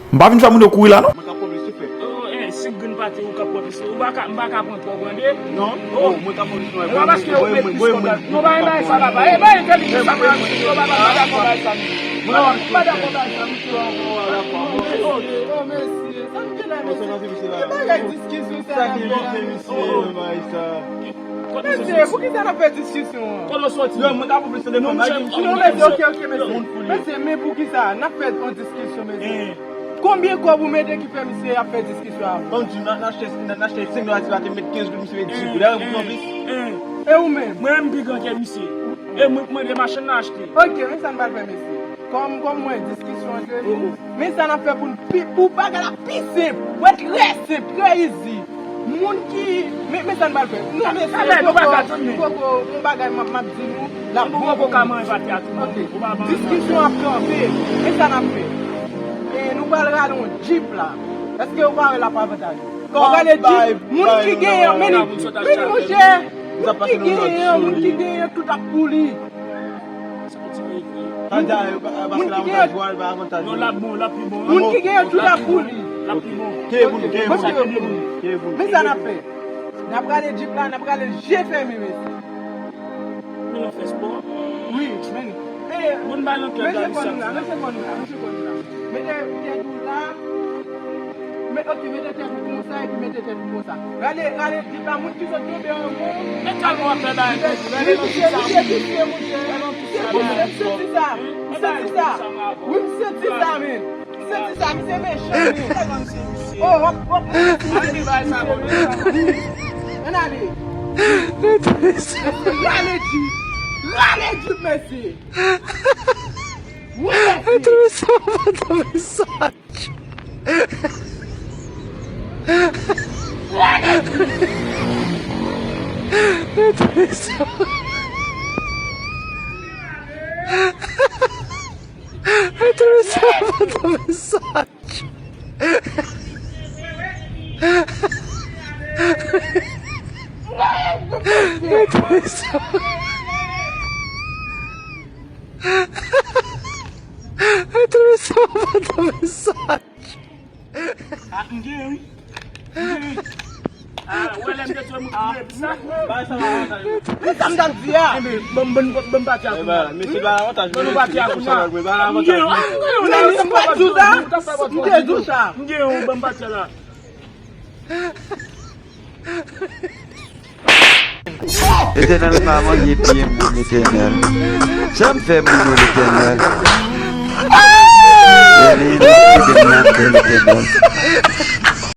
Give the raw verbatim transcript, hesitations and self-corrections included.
M pa vin fè moun yo kouri la, non. Mwen ka pran plis, souple. Oh, eh, si grenn pati ou ka pran plis, ou pa ka, m pa ka pran twòp, tande? Non, oh, mwen ka pran plis, mwen pa ka pran plis, mwen, mwen, mwen. Non, pa bay sa, papa. Eh, bay, fè li sa, mwen, mwen pa dakò bay sa, non. Mwen pa dakò bay sa, non. Oh, oh, oh, dakò. Oh, oh, mesye, sa m gen la, mesye? Ki bagay diskisyon sa la, mesye? Mesye, poukisa n ap fè diskisyon an? Kote w soti? Yo, mwen ka pran plis telefòn, bay gen. Non, mesye, ok, ok, mesye. Mesye, men poukisa n ap fè yon diskisyon, mesye? Konbyen kòb ou mete ki fè misye ap fè diskisyon avè w? Ban m di w, n a, n a achte, n a, n a achte senk dola ti maten, met kenz goud, misye met dis goud. Dayè, ou pran plis. E ou menm? Mwen menm pi gran ke misye. E mwen k mande machann nan achte. Ok, men sa n pral fè, mesye. Kòm, kòm mwen, diskisyon ant nou. Men sa n ap fè pou n pi, pou bagay la pi senp. Wè, trè senp, trè easy. Moun ki, men, men sa n pral fè. Non, mesye, poko, poko, yon bagay m ap, m ap di nou, l ap bon pou nou. Ok. Diskisyon ap kanpe. Men sa n ap fè. E nou pral rale yon Jeep la. Èske ou pa wè l ap avantaj? Ou rale Jeep, moun ki genyen, men li, men li, monchè, moun ki genyen, moun ki genyen, tout ap pou li. Moun ki gen, non, l ap bon, l ap pi bon. Moun ki gen tout ap pou li. L ap pi bon. Keye pou nou, keye pou nou. Men sa n ap fè. N ap rale Jeep la, n ap rale je fèmen, mesye. Men nan fè spò. Wi, men. Bon, bay nan kè. Mesye kòn la, mesye kòn la, mesye kòn la. Mete tèt ou la. Met, ok, mete tèt ou konsa epi mete tèt ou konsa. Rale, rale, di pa moun ki sot tonbe anwo. Men kalman w ap fè bagay, mesye. Wi, misye, misye vise, monchè. Se pou, se, se di sa. Se di sa. Wi, misye di sa, men. Se di sa, misye mechan, men. Oh, w ap, w ap, misye, misye, misye. Ann ale. Rale di. Rale di, mesye. Wi, mesye. Ah, m gen, wi. M gen, wi. Ah, ou wè lè m te twe moun ki vle di sa? Men sa m t ap di a. Enben, ban m, ban m, ban m pati a kounya. Ban nou pati a kounya. M gen, ah, m gen, m gen, m gen, m gen, m gen, ban m pati a la. Letènèl pa manje pye moun, Letènèl. Sa m fè moun yo, Letènèl? Letènèl, Letènèl, Letènèl.